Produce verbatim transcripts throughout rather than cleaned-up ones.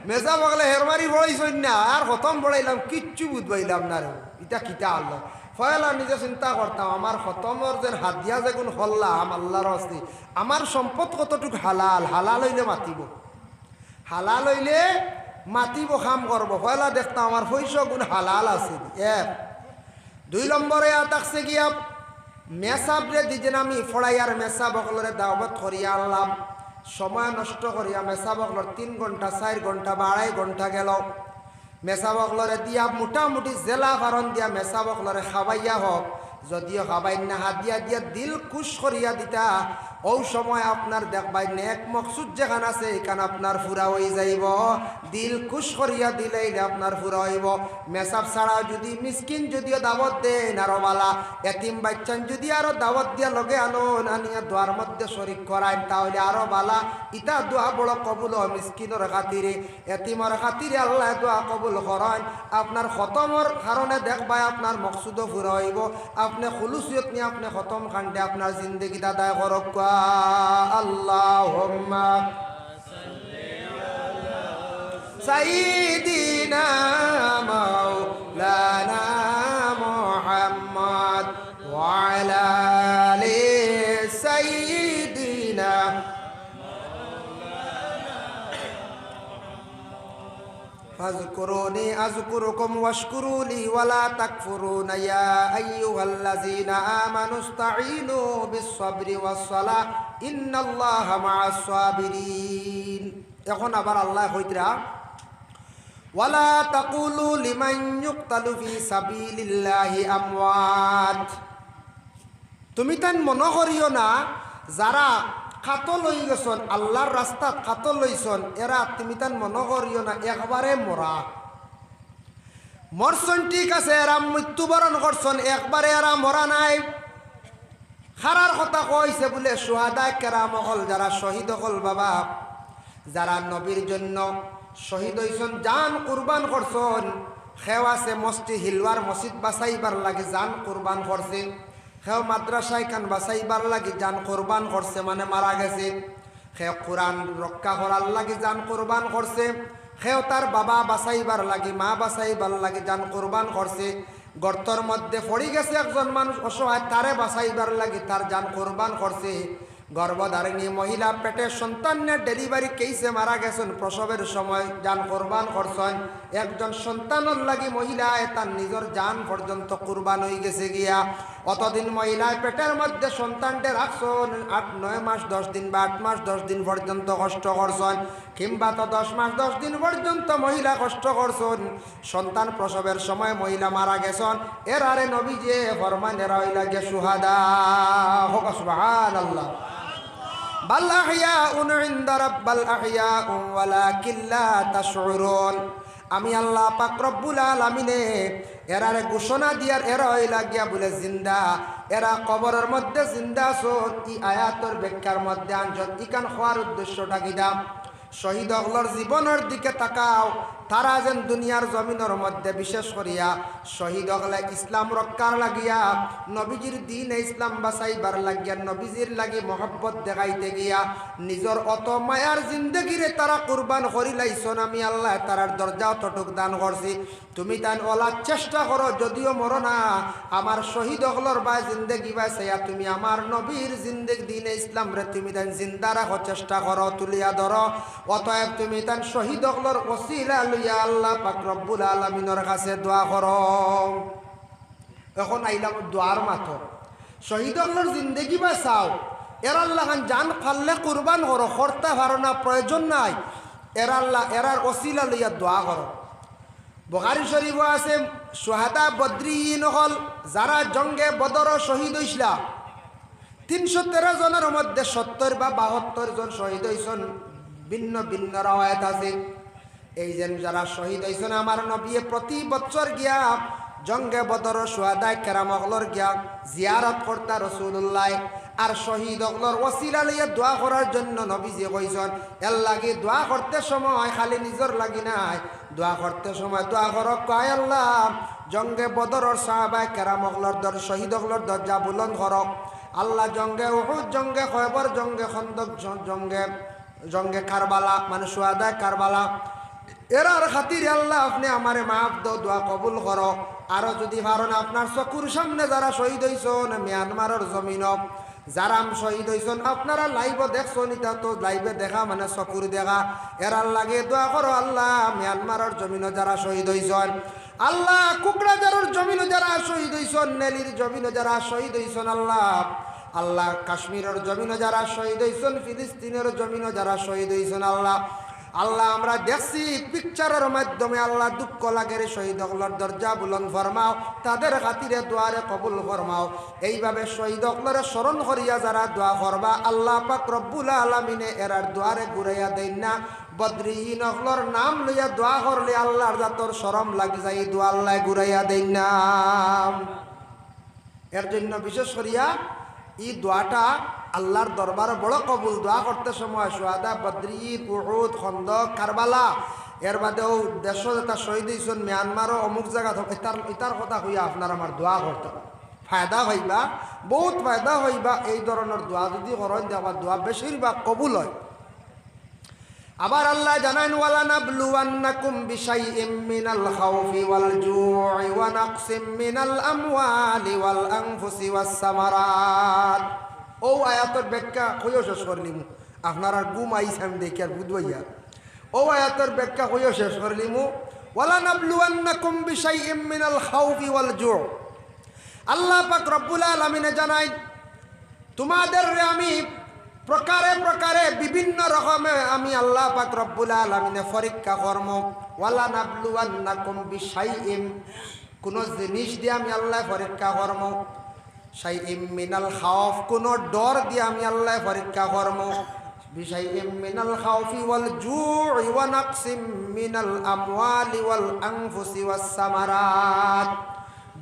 মেসাব অকলে হেরমারি পড়াইছইন না, আর খতম পড়াইলাম, কিচ্ছু বুঝ পাইলাম না রে, ইটা কিতা আল্লাহ। পয়লা নিজে চিন্তা করতাম, আমার খতমর যেন হাদিয়া যেগুন করলাম আল্লাহর ওয়াস্তে, আমার সম্পদ কতটুক হালাল, হালাল অইলে মাতিব, হালাল অইলে মাতিব, কাম করব। পয়লা দেখতাম আমার পয়সাগুন হালাল আছে নি। এক। দুই নম্বরে আ থাকছে গিয়া, মেসাবরে দিন আমি পড়াইয়ার মেসাব অকলরে দাওয়াত করিয়া আনলাম, সময় নষ্ট করিয়া মেসাব অকলর তিন ঘন্টা, চাইর ঘন্টা বা আড়াই ঘন্টা গেল। মেসাব অকলরে দিয়া মোটামুটি যেলা পারইন দিয়া মেসাব অকলরে খাবাইয়া হউক, যদিও খাবাইন না, হাদিয়া দিয়া দিল খুশ করিয়া দিতা, অউ সময় আপনার দেখবায় নেক মকসুদ যেখান আছে, ইখান আপনার পুরা অইযাইব। দিল খুশ করিয়া দিলাইলে আপনার পুরা অইব। মেসাব ছাড়া যুদি মিসকিন যুদিও দাওয়াত দেইন আরো ভালা, এতিম বাইচ্চাইন যুদি আরো দাওয়াত দিয়া লগে আনইন, আনিয়া দোয়ার মধ্যে শরিক করাইন, তা অইলে আরো ভালা। ইতা দোয়া বড় কবুল অয় মিসকিনর খাতিরে। এতিমর খাতিরে আল্লায় দোয়া কবুল করইন। আপনার খতমর কারণে দেখবায় আপনার মকসুদও পুরা অইব। আপনে খুলুসিয়ত নিয়া আপনে খতম খান্ডে আপনার জিন্দেগিত আদায় করউক্কা। আল্লাহুম্মা সাইয়্যিদিনা মাওলানা মুহাম্মদ ওয়া আলা আলি সাইয়্যিদিনা فاذكروني أذكركم واشكروا لي ولا تكفرون. يا أيها الذين آمنوا استعينوا بالصبر والصلاة إن الله مع الصابرين. এখন আবার আল্লায় কইতরা, ولا تقولوا لمن يقتل في سبيل الله أموات. তুমি তাইন মনো করিও না, যারা কাতল অইগেছইন, আল্লার রাস্তাত কাতল অইছইন, এরা তুমি তাইন মনো করিও না একবারে মরা। মরছইন ঠিক আছে, এরা মৃত্যুবরণ করছইন, একবারে এরা মরা নায়। কারার কথা কইছে বুলে, শুহাদায়ে কেরাম অকল, যারা শহীদ অকল বাবা, যারা নবীর জন্য শহীদ অইছইন, জান কুরবান করছইন। কেউ আছে মসজিদ হিলওয়ার মসজিদ বাচাইবার লাগি জান কুরবান করছে, কেউ মাদ্রাসা ইখান বাচাইবার লাগি জান কুরবান করছে, মানে মারা গেছে। কেউ কুরআন রক্ষা করার লাগি জান কুরবান করছে, কেউ তার বাবা বাচাইবার লাগি, মা বাচাইবার লাগি জান কুরবান করছে। গর্তর মধ্যে পড়ি গেছে একজন মানুষ অসহায়, তারে বাচাইবার লাগি তার জান কুরবান করছে। গর্ভধারিণী মহিলা পেটে সন্তান নিয়া delivery case-এ মারা গেছইন, প্রসবের সময় জান কুরবান করছইন। একজন সন্তানর লাগি মহিলায় তার নিজর জান পর্যন্ত কুরবান অইগেছে গিয়া। অতদিন মহিলায় পেটের মধ্যে সন্তানরে রাখছইন, আট, নয় মাস দশ দিন বা আট মাস দশ দিন পর্যন্ত কষ্ট করছইন, কিংবা তো দশ মাস দশ দিন পর্যন্ত মহিলা কষ্ট করছইন। সন্তান প্রসবের সময় মহিলা মারা গেছইন, এরারে নবীজিয়ে ফরমাইন, এরা অইলা গিয়া শুহাদা। কউক্কা সুবহানাল্লাহ। বাল আহইয়াউন ইনদা রাব-, বাল আহইয়াউন ওয়ালাকিন লা তাশউরুন। আমি আল্লাহ পাক রব্বুল আলামিনে এরারে ঘোষণা দিয়ার, এরা অইলা গিয়া বুলে জিন্দা, এরা কবরর মধ্যে জিন্দা আছইন। ই আয়াতর ব্যাখ্যার মধ্যে আনছইন, ইখান কওয়ার উদ্দেশ্যটা কিতা? শহীদ অকলর জীবনর দিকে তাকাও, তারা যেন দুনিয়ার জমিনর মধ্যে বিশেষ করিয়া শহীদ অকলে ইসলাম রক্ষার লাগিয়া, নবীজির দ্বীনে ইসলাম বাচাইবার লাগিয়া, নবীজির লাগি মহব্বত দেখাইতে গিয়া নিজর অত মায়ার জিন্দেগিরে তারা কুরবান করিলাইছইন। আমি আল্লায় তারার দরজা অতটুক দান করছি। তুমি তাইন অলার চেষ্টা করো, যদিও মরো না, আমার শহীদ অকলর বায় জিন্দেগি বায় চাইয়া তুমি আমার নবীর জিন্দেগি দ্বীনে ইসলামরে তুমি তাইন জিন্দা রাখো, চেষ্টা করো, তুলিয়া ধরো। অতএব তুমি তাইন শহীদ অকলর ওসিলা লইয়া আল্লাহ পাক রব্বুল আলামিনর কাছে দোয়া করো। এখন আইলাম দোয়ার মাতো। শহীদ অকলর জিন্দেগি বায় চাও, এরার লাখান জান পারলে কুরবান করো, করতা পারো না, প্রয়োজন নাই, এরার লা-, এরার ওসিলা লইয়া দোয়া করো। বুখারী শরীফো আছে, শুহাদা বদরিয়িন অকল, যারা জঙ্গে বদরো শহীদ অইছলা, তিনশো তেরো জনর মধ্যে সত্তর বা বাহাত্তর জন শহীদ অইছইন, ভিন্ন ভিন্ন রাওয়ায়াত আছে। এই যেন যারা শহীদ অইছইন, আমার নবীয়ে প্রতি বছর গিয়া জঙ্গে বদরো শুহাদায়ে কেরাম অকলর গিয়া জিয়ারত করতা রাসূলুল্লাহ। আর শহীদ অকলর ওসিলা লইয়া দোয়া করার জন্য নবীজিয়ে কইছইন। এর লাগি দোয়া করতে সময় খালি নিজর লাগি নায়, দোয়া করতে সময় দোয়া করো, কয়, "আল্লাহ, জঙ্গে বদরর সাহাবায়ে কেরাম অকলর দর-, শহীদ অকলর দরজা বুলন্দ করো। আল্লাহ, জঙ্গে উহুদ, জঙ্গে খয়বর, জঙ্গে খন্দক, জ-, জঙ্গে জঙ্গে কারবালা, মানে শুহাদায়ে কারবালা, এরার খাতিরে আল্লাহ আপনে আমারে মাফ দেও, দোয়া কবুল করো। আরো যুদি পারইন আপনার চকুর সামনে যারা শহীদ অইছইন মিয়ানমারর জমিনো, যারা শহীদ অইছইন, আপনারা live-ও দেখছইন, ইটা তো live-এ দেখা মানে চকুর দেখা, এরার লাগি দোয়া করো আল্লাহ, মিয়ানমারর জমিনো যারা শহীদ অইছইন, আল্লাহ, কোকড়াঝাড়র জমিনো যারা শহীদ অইছইন, নেলির জমিনো যারা শহীদ অইছইন, আল্লাহ, আল্লাহ, কাশ্মীরর জমিনো যারা শহীদ অইছইন, ফিলিস্তিনর জমিনো যারা শহীদ অইছইন, আল্লাহ, আল্লাহ, আমরা দেখছি picture-র মাধ্যমে, আল্লাহ, দুঃখ লাগের, শহীদ অকলর দরজা বুলন্দ ফরমাও, তাদের খাতিরে দোয়ারে কবুল ফরমাও। এইভাবে শহীদ অকলরে স্মরণ করিয়া যারা দোয়া করবা, আল্লাহ পাক রব্বুল আলামিনে এরার দোয়ারে ঘুরাইয়া দেইন না। বদরিন অকলর নাম লইয়া দোয়া করলে আল্লাহর জাতর শরম লাগি যায়, ই দোয়া আল্লায় ঘুরাইয়া দেইন না। এর জন্য বিশেষ করিয়া ই দোয়াটা আল্লাহর দরবারে বড় কবুল। দোয়া করতে সময় শুহাদা বদরিন, উহুদ, খন্দক, কারবালা, এর বাদেও দেশো যেতা শহীদ অইছইন মিয়ানমারো অমুক জাগাত, ইতার, ইতার কথা কইয়া আপনার আমার দোয়া করতে ফায়দা পাইবা, বউত ফায়দা পাইবা। এই ধরনর দোয়া যুদি করইন, দেখবা দোয়া বেশিরভাগ কবুল অয়। আবার আল্লায় জানাইন, "ওয়ালানাবলুওয়ান্নাকুম বিশাইইম মিনাল খাউফি ওয়াল জুই ওয়া নাকসিম মিনাল আমওয়ালি ওয়াল আনফুসি ওয়াস সামারাত।" অউ আয়াতর ব্যাখ্যা কইয়াউ শেষ করিলিমু। আপনারার ঘুম আইছে আমি দেখিয়ার বুধ ভাইয়া। অউ আয়াতর ব্যাখ্যা কইয়াউ শেষ করিলিমু। "ওয়ালানাবলুওয়ান্নাকুম বিশাইইম মিনাল খাউফি ওয়াল জুই।" আল্লাহ পাক রব্বুল আলামিনে জানাইন, তোমাদেররে আমি প্রকারে প্রকারে বিভিন্ন রকমে আমি আল্লাহ পাক রব্বুল আলামিনে পরীক্ষা করমু। "ওয়ালানাবলুওয়ান্নাকুম বিশাইইম", কুনু জিনিস দিয়া আমি আল্লায় পরীক্ষা করমু। "শাইইম মিনাল খাউফ", কুনু ডর দিয়া আমি আল্লায় পরীক্ষা করমু। "বিশাইইম মিনাল খাউফি ওয়াল জুই ওয়া নাকসিম মিনাল আমওয়ালি ওয়াল আনফুসি ওয়াস সামারাত।"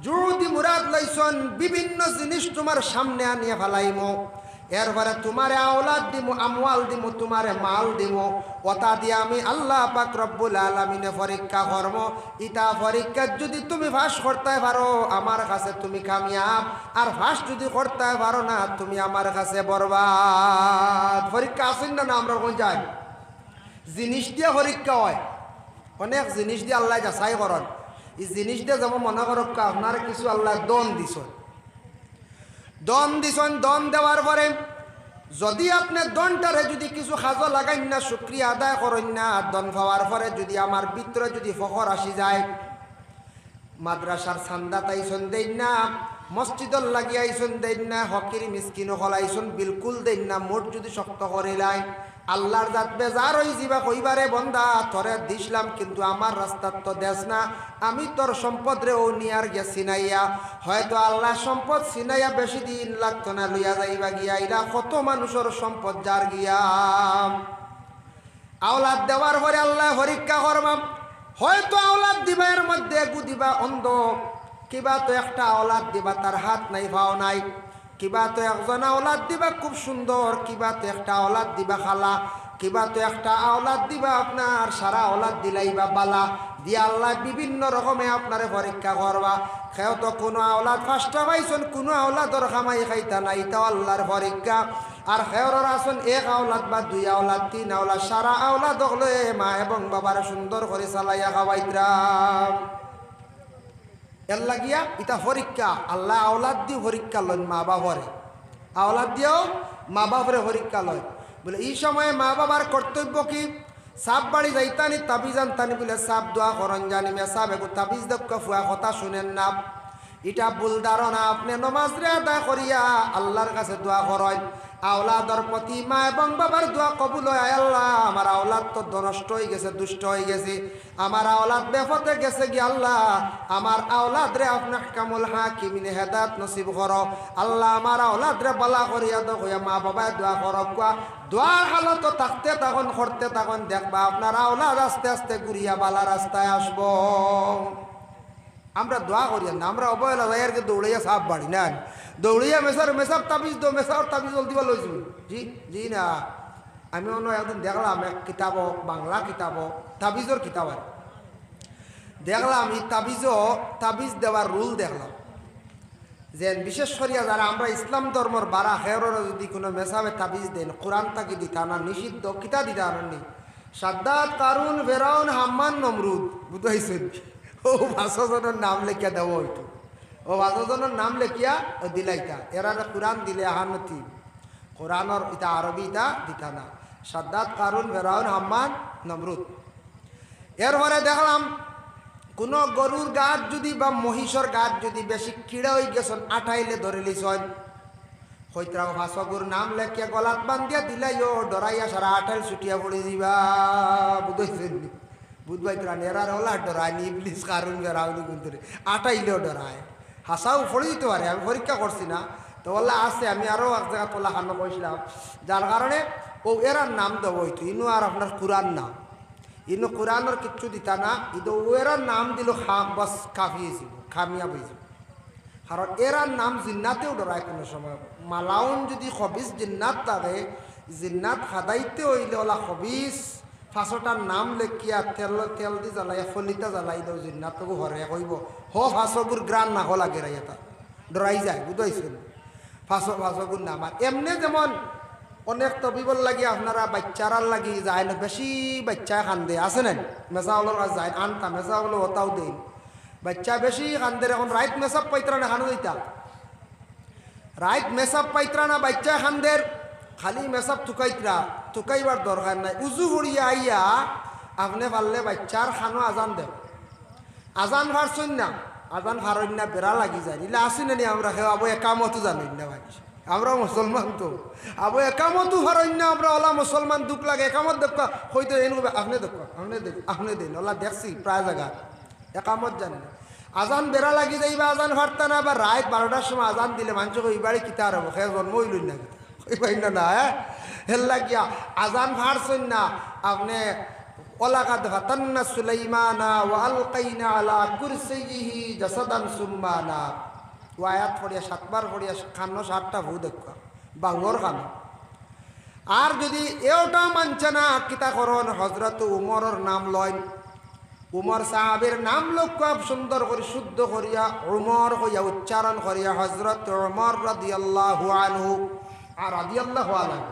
জুদি মুরাদ লইছইন, বিভিন্ন জিনিস তোমার সামনে আনিয়া ফালাইমু, এরপরে তোমারে আওলাদ দিমু, আমওয়াল দিমু, তোমারে মাল দিমু, অতা দিয়া আমি আল্লাহ পাক রব্বুল আলামিনে পরীক্ষা করমু। ইতা পরীক্ষাত যুদি তুমি পাশ করতায় পারো, আমার কাছে তুমি কামিয়াব, আর পাশ যুদি করতায় পারো না, তুমি আমার কাছে বরবাদ। পরীক্ষা আছইন না, না আমরা কই যাই? জিনিস দিয়া পরীক্ষা অয়, অনেক জিনিস দিয়া আল্লায় যাচাই করইন। ই জিনিস দিয়া যেমন মনো করউক্কা আপনারে কিছু আল্লায় ধন দিছইন, ধন দিছইন, ধন দেওয়ার পরে যুদি আপনে ধনটারে যুদি কিছু কাজো লাগাইন না, শুকরিয়া আদায় করইন না, ধন পাওয়ার পরে যুদি আমার ভিতরে যুদি ফখর আসি যায়, মাদ্রাসার চান্দাত আইছইন দেইন না, মসজিদর লাগি আইছইন দেইন না, ফকির মিসকিন অকল আইছইন বিলকুল দেইন না, মুঠ যুদি শক্ত করিলাইন, আল্লাহর জাত বেজার অইযিবা, কইবা, "রে বন্দা, তোরে দিছলাম, কিন্তু আমার রাস্তাত তো দেছ না, আমি তোর সম্পদরে অউ নিয়ার গিয়া ছিনাইয়া।" হয়তো আল্লায় সম্পদ ছিনাইয়া বেশি দিন লাগতো না, লইয়া যাইবা গিয়া। ইলা কত মানুষর সম্পদ যার গিয়া। আওলাদ দেওয়ার পরে আল্লায় পরীক্ষা করবা, হয়তো আওলাদ দিবা, এর মধ্যে এগু দিবা অন্ধ, কিবা তো একটা আওলাদ দিবা, তার হাত নাই, পাও নাই, কিবা তো একজন আওলাদ দিবা খুব সুন্দর, কিবা তো একটা আওলাদ দিবা কালা, কিবা তো একটা আওলাদ দিবা আপনার সারা আওলাদ দিলাইবা বালা, দিয়া আল্লায় বিভিন্ন রকমে আপনারে পরীক্ষা করবা। কেউ তো কুনু আওলাদ পাঁচটা পাইছইন, কুনু আওলাদর কামাই খাইতা না, ইতাও আল্লাহর পরীক্ষা। আর কেউরর আছইন এক আওলাদ বা দুই আওলাদ, তিন আওলাদ, সারা আওলাদ অকলে মা এবং বাবারে সুন্দর করি চালাইয়া খাওয়াইতরা। এর লাগিয়া ইতা পরীক্ষা, আল্লায় আওলাদ দিও পরীক্ষা লইন মা বাবারে, আওলাদ দিও মা বাবারে পরীক্ষা লইন। বলে, ই সময়ে মা বাবার কর্তব্য কি? সাব বাড়ি যাইতানি, তাবিজ আনতানি, বলে সাব দোয়া করইন জানি, মে সাব এগু তাবিজ দেউক্কা, ফুয়া কথা শুনের না। ইটা ভুল ধারণা। আপনে নমাজরে আদায় করিয়া আল্লাহর কাছে দোয়া করইন। আওলাদর প্রতি মা এবং বাবার দোয়া কবুল অয়, "আয় আল্লাহ, আমার আওলাদ তো নষ্ট অইগেছে, দুষ্ট অইগেছে, আমার আওলাদ বেপথে গেছে গি আল্লাহ, আমার আওলাদরে আপনে আহকামুল হাকিমিনে হেদায়েত নসিব করো। আল্লাহ, আমার আওলাদরে বালা করিয়া দেও," কইয়া মা বাবায় দোয়া করউক্কা। দোয়ার হালতো থাকতে থাকইন, করতে থাকইন, দেখবা আপনার আওলাদ আস্তে আস্তে ঘুরিয়া বালা রাস্তায় আসবো। আমরা দোয়া করিয়ার না, আমরা অবহেলা যাইয়ার গি দৌড়াইয়া সাব বাড়ি না, দৌড়াইয়া মেসার, "মেসাব তাবিজ দেও, মেসাবর তাবিজ জলদি বার লই যাও।" জি, জি না। আমি অনো একদিন দেখলাম এক কিতাবো, বাংলা কিতাবো, তাবিজর কিতাব আর। দেখলাম ই তাবিজো, তাবিজ দেওয়ার rule দেখলাম। যেন বিশেষ করিয়া যারা আমরা ইসলাম ধর্মর বারা খেরর যদি কোনো মেসাবে তাবিজ দেন, কোরআন থাকি দিতা না, নিষিদ্ধ, কিতা দিতা আননি? সাদ্দাদ, কারুন, ফেরাউন, হাম্মান, নমরুদ, বুঝাইছেন? ও পাঁচশো জনের নাম লেখিয়া দেওয়া হইতো, ও পাঁচশো জনের নাম লেখিয়া ও দিলাইতা। এরারে কোরআন দিলে আহানতি, কোরআনর ইতা আরবি ইতা দিতা না। সাদ্দাদ, কারুন, ফেরাউন, হাম্মান, নমরুদ। এরপরে দেখলাম, কোনো গরুর গাত যদি বা মহিষর গাত যদি বেশি কিড়া হয়ে গেছেন, আটাইলে ধরে লিছন, হইতরা ফাঁসগুর নাম লেখিয়া গলাত বান্ধিয়া দিলাইও, ডরাইয়া সারা আটাইল ছুটিয়া পড়ি দিবা। বুঝাইছেন? বুঝবাইতরা নেরার ওলা ডরায়নি, ইবলিস, কারুন, ফেরাউনি গুন্তরে আটাইলেও ডরায়। হাসাও পড়ি দিতে পারে, আমি পরীক্ষা করছি না। তো ওলা আছে, আমি আরও এক জায়গা তোলা খানো কইছিলাম, যার কারণে ও এরার নাম দেওয়া হইতো। ইনো আর আপনার কোরআন নাম, ইনো কোরআনর কিচ্ছু দিতা না, ইদো ও এরার নাম দিল খা-, বস কাফি হয়ে যাব, কামিয়াব হয়ে যাব। কারণ এরার নাম জিন্নাতেও ডরায় কোনো সময়। মালাউন যদি খবিস জিন্নাত থাকে, জিন্নাত খাদাইতে হইলে ওলা খবিস পাঁচটার নাম লেখিয়া তেল, তেল দি জ্বালাইয়া ফলিতা জ্বালাই দেও, জিন্নাত তবু হরে কইব, "হ, ফাঁসগুর গ্রান না হলা গেরাইয়া তা।" ডরাই যায়, বুঝাইছেন? ফাঁসো, ফাঁসগুর নাম। আর এমনে যেমন অনেক তবিবর লাগি আপনারা বাচ্চারার লাগি যায় না, বেশি বাচ্চায় কান্দে, আছে না? মেসা হলোর কাছে যায়, আনতা, মেসা হলো ওটাও দেন। বাচ্চা বেশি কান্দের, এখন রাইত মেসাব পাইতরা না, খানো দিতা। রাইত মেসাব পাইতরা না, বাচ্চায় কান্দের, খালি মেসাব তুকাইতরা, তুকাইবার দরকার নাই। উজু পড়িয়া আইয়া আপনে পারলে বাচ্চার খানো আজান দেব। আজান ফারছইন না, আজান ফারইন না, বেড়া লাগি যায়। ইলা আসি না নি আমরা কেউ আবো একামতও জানইন না ভাই। আমরা মুসলমান তো, আবো একামতও ফারইন না, আমরা ওলা মুসলমান দুখ লাগে, একামত দেখবা, কইতে এন কইবা, "আপনে দেখবা, আপনে দেন, আপনে দেন", ওলা দেখছি প্রায় জায়গা। একামত জানে না। আজান বেড়া লাগি যাইবা, আজান ফারতা না, আবার রাইত বারোটার সময় আজান দিলে মানুষ কই, "বাড়ি কিতা আর হবো, খেয়ে জন্ম হইল না কিতা?" কইবাই না, না, হ্যাঁ? হেল লাগিয়া আজান ফারছইন না, আপনে, "ওয়ালাকাদ ফাতান্না সুলাইমানা ওয়া আলকাইনা আলা কুরসিয়িহি জাসাদান সুম্মা আনাব।" ও আয়াত পড়িয়া, সাতবার পড়িয়া, খানো সাতটা ফু দেখবা, বাহুর খানো। আর যদি এওটা মানছে না, কিতা করন? হজরত উমরর নাম লইন। উমর সাহাবীর নাম লক্ষ্য সুন্দর করি শুদ্ধ করিয়া উমর কইয়া উচ্চারণ করিয়া হজরত উমর রাদিয়াল্লাহু আনহু, আর রাদিয়াল্লাহু আনহু,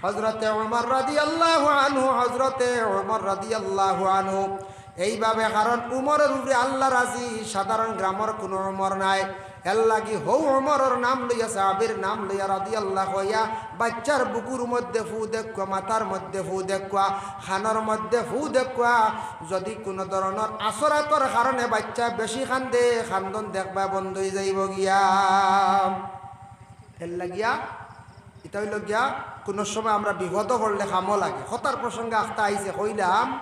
হজরতে উমর রাদিয়াল্লাহু আনহু, হজরতে উমর রাদিয়াল্লাহু আনহু। এইভাবে, কারণ উমরর উপরে আল্লাহ রাজি, সাধারণ গ্রামর কোনো উমর নাই। এর লাগি হউ উমরর নাম লইয়া, সাহাবীর নাম লইয়া, রাদিয়াল্লাহু কইয়া, বাচ্চার বুকুর মধ্যে ফু দেখুয়া, মাথার মধ্যে ফু দেখুয়া, খানোর মধ্যে ফু দেখুয়া। যদি কোনো ধরনর আসরাতর কারণে বাচ্চা বেশি কান্দে, কান্দন দেখবা বন্ধ হয়ে যাইব গিয়া। এর লাগিয়া, এটা হইল গিয়া, কোনো সময় আমরা বিপদও পড়লে কামও লাগে। কথার প্রসঙ্গে আখতা আইছে, কইলাম,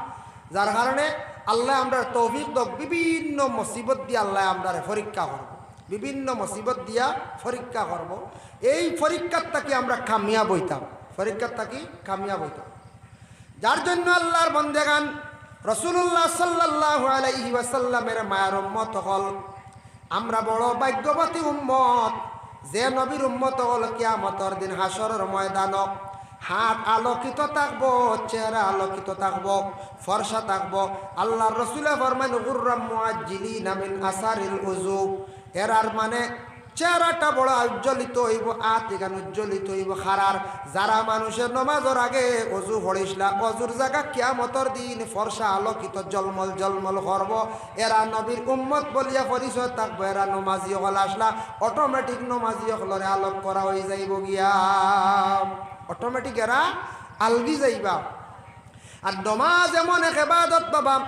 যার কারণে আল্লাহ আমরার তৌফিক দক, বিভিন্ন মুসিবত দিয়া আল্লাহ আমরারে পরীক্ষা করব, বিভিন্ন মুসিবত দিয়া পরীক্ষা করব। এই পরীক্ষার থাকি আমরা কামিয়াব হইতাম, পরীক্ষার থাকি কামিয়াব হইতাম। যার জন্য আল্লাহর বন্দেগান, রাসূলুল্লাহ সাল্লাল্লাহু আলাইহি ওয়াসাল্লামের মায়ার উম্মত অকল, আমরা বড় ভাগ্যবতী উম্মত, যে নবীর উম্মত অকল কিয়ামতর দিন হাশরর ময়দানো হাত আলোকিত থাকবো, চেহারা আলোকিত থাকবো, ফর্সা থাকবো। আল্লাহর রসুলে ফরমাইন, "গুররাম মুআজ্জিলিনা মিন আসারিল উজু।" এরার মানে চেহারাটা বড় উজ্জ্বলিত হইব, আত এখান উজ্জ্বলিত হইব। খারার যারা মানুষের নমাজর আগে অজু পড়িসলা, অজুর জায়গা কিয়ামতর দিন ফর্সা আলোকিত জলমল জলমল করব। এরা নবীর উম্মত বলিয়া পরিচয় থাকবো, এরা নমাজি অকল আসলা, অটোমেটিক নমাজি অকলরে আলোক করা হয়ে যাইব গিয়া, অটোমেটিক এরা আলগি যাইবা। আর নমাজ এমন এক এবাদত বাবা,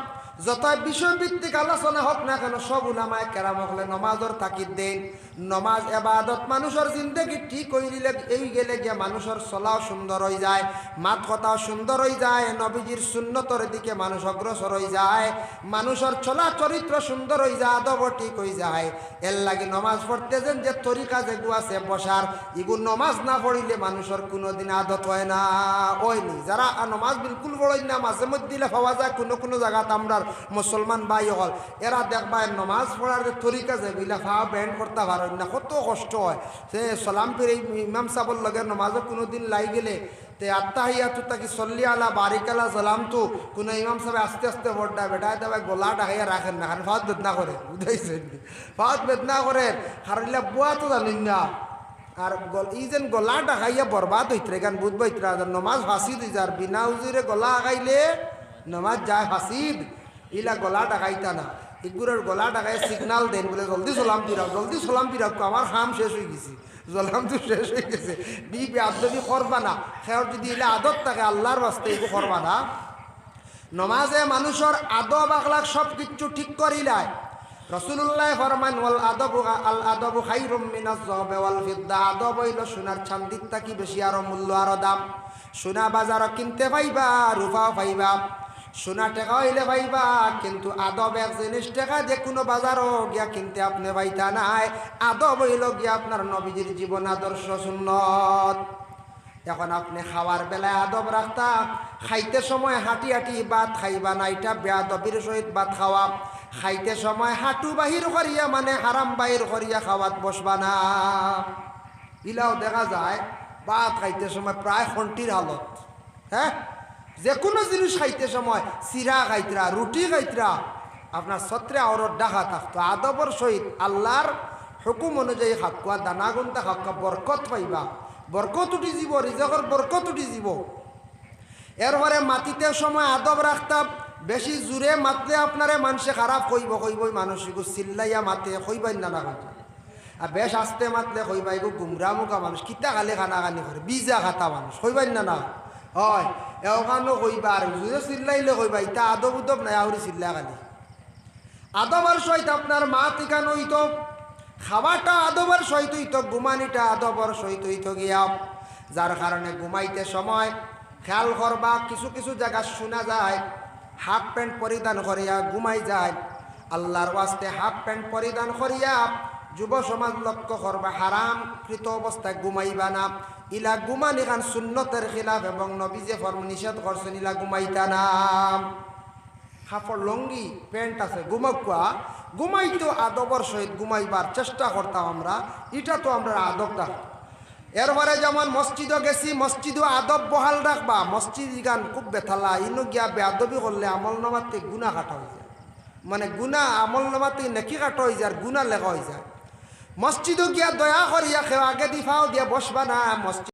যত বিষয়ভিত্তিক আলোচনা হোক না কেন, সব উলামায়ে কেরাম অকলে নমাজর তাকিদ দেন। নমাজ এবাদত মানুষর জিন্দেগি ঠিক হইলে, এই গেলে গিয়া মানুষর চলাও সুন্দর হয়ে যায়, মাত কথাও সুন্দর হয়ে যায়, নবীজির সুন্নতর দিকে মানুষ অগ্রসর হয়ে যায়, মানুষর চলা চরিত্র সুন্দর হয়ে যায়, আদবও ঠিক হয়ে যায়। এর লাগি নমাজ পড়তে যেন যে তরিকা যেগু আছে বসার, ইগু নমাজ না পড়িলে মানুষর কোনোদিন আদত হয় না, হয়নি। যারা আ নমাজ বিলকুল পড়েন না, মাঝে মধ্যে ইলা পাওয়া যায় কোনো কোনো জায়গাত আমরার মুসলমান ভাই অকল, এরা দেখবা এ নমাজ পড়ার যে তরিকা যেগু ইলা পাও ব্যান্ড করতে পারেন না, কত কষ্ট হয়। সে সালাম ফিরে ইমাম সাহেবর লগে নমাজও কোনোদিন লাই গেলে তে আত্তাহিয়াতু থাকি সল্লি আলা বারিক আলা সালামতু, কুনু ইমাম সাবে আস্তে আস্তে পড়রা, বেটায় তে ভাই গলা ডাকাইয়া রাখের না, কারণ পাওত বেদনা করের, বুঝাইছইন নি? পাওত বেদনা করের, কারণ ইলা বওয়া তো জানইন না। আর গল-, ই যেন গলা ডাকাইয়া বরবাদ অইতরা, ইখান বুঝবা ইতরা, আর নমাজ ফাসিদ অইযার, বিনা উজুরে গলা আগাইলে নমাজ যায় ফাসিদ। ইলা গলা ডাকাইতা না, ইগুরর গলা ডাকাইয়া signal দেইন বুলে, "জলদি সালাম ফিরাও, জলদি সালাম ফিরাও, আমার কাম শেষ অইগেছে।" সালাম তো শেষ অইগেছে। নি বেয়াদবি করবা না। কেউর যুদি ইলা আদত থাকে আল্লার ওয়াস্তে, ইগু করবা না। নমাজে মানুষর আদব আখলাক সব কিচ্ছু ঠিক করিলায়। রাসুলুল্লায় ফরমাইন, "ওয়াল আদবু, আল আদবু খাইরুম মিনাজ যাহাবি ওয়াল ফিদ্দা।" আদব অইলো সোনার চান্দির থাকি বেশি আরো মূল্য, আরো দাম। সোনা বাজারো কিনতে পাইবা, রুপাও পাইবা, সোনা টেকা অইলে পাইবা, কিন্তু আদব এক জিনিস টেকা দিয়া কুনু বাজারো গিয়া কিনতে আপনে পাইতা নায়। আদব অইলো গিয়া আপনার নবীজির জীবন আদর্শ সুন্নত। এখন আপনে খাওয়ার বেলায় আদব রাখতা, খাইতে সময় হাঁটি হাঁটি ভাত খাইবা না, ইটা বেয়াদবির সহিত ভাত খাওয়া। খাইতে সময় হাঁটু বাহির করিয়া, মানে হারাম বাহির করিয়া খাওয়াত বসবা না। ইলাও দেখা যায় ভাত খাইতে সময় প্রায় খন্টির হালত। হ্যাঁ, যেকুনু জিনিস খাইতে সময় চিরা খাইতরা, রুটি খাইতরা, আপনার ছত্রে আওরত ঢাকা থাকতো। আদবর সহিত আল্লার হুকুম অনুযায়ী খাউক্কা, দানা গুনতা খাউক্কা, বরকত পাইবা, বরকত উঠি যিবো, রিজেকর বরকত উঠি যিবো। এরপরে মাতিতে সময় আদব রাখতা, বেশি জুরে মাতলে আপনারে মানষে খারাপ কইবো, কইবো, "ই মানুষ ইগু চিল্লাইয়া মাতে", কইবা ইন না, না কইবা। আর বেশ আস্তে মাতলে কইবা, "ইগু গুমরা মুখা মানুষ, কিতা খালি কানাকানি করে, বিজা খাতা মানুষ", কইবা ইন না, না? অয়, এ অখানও কইবা, আর জুরে চিল্লাইলে কইবা, "ইতা আদব উদব নাই, আউরি চিল্লা খালি।" আদবর সহিত আপনার মাত ইখান অইতো, খাওয়াটা আদবর সহিত অইতো, ঘুমানিটা আদবর সহিত অইতো গিয়া, যার কারণে ঘুমাইতে সময় খেয়াল করবা, কিছু কিছু জাগা শুনা যায় হাফ প্যান্ট পরিধান করিয়া ঘুমাই যায়। আল্লার ওয়াস্তে হাফ প্যান্ট পরিধান করিয়া যুব সমাজ লক্ষ্য করবা, হারাম কৃত অবস্থায় ঘুমাইবা না। ইলা ঘুমানিখান সুন্নতর খিলাফ এবং নবীজিয়ে ফরম নিষেধ করছইন, ইলা ঘুমাইতা না। কাপড় লুঙ্গি প্যান্ট আছে, ঘুমাউক্কা, ঘুমাইতেও আদবর সহিত ঘুমাইবার চেষ্টা করতাম আমরা, ইটা তো আমরার আদব থাকতো। এরপরে যেমন মসজিদো গেছি, মসজিদো আদব বহাল রাখবা, মসজিদ ইখান খুব বেতালা, ইনো গিয়া বেয়াদবি করলে আমল নামাতে গুনা কাটা অইযায়, মানে গুনা আমল নামাতে নেকি কাটা অইযায় আর গুনা লেখা অইযায়। মসজিদো গিয়া দয়া করিয়া কেউ আগেদি ফাও দিয়া বসবা না, মসজিদ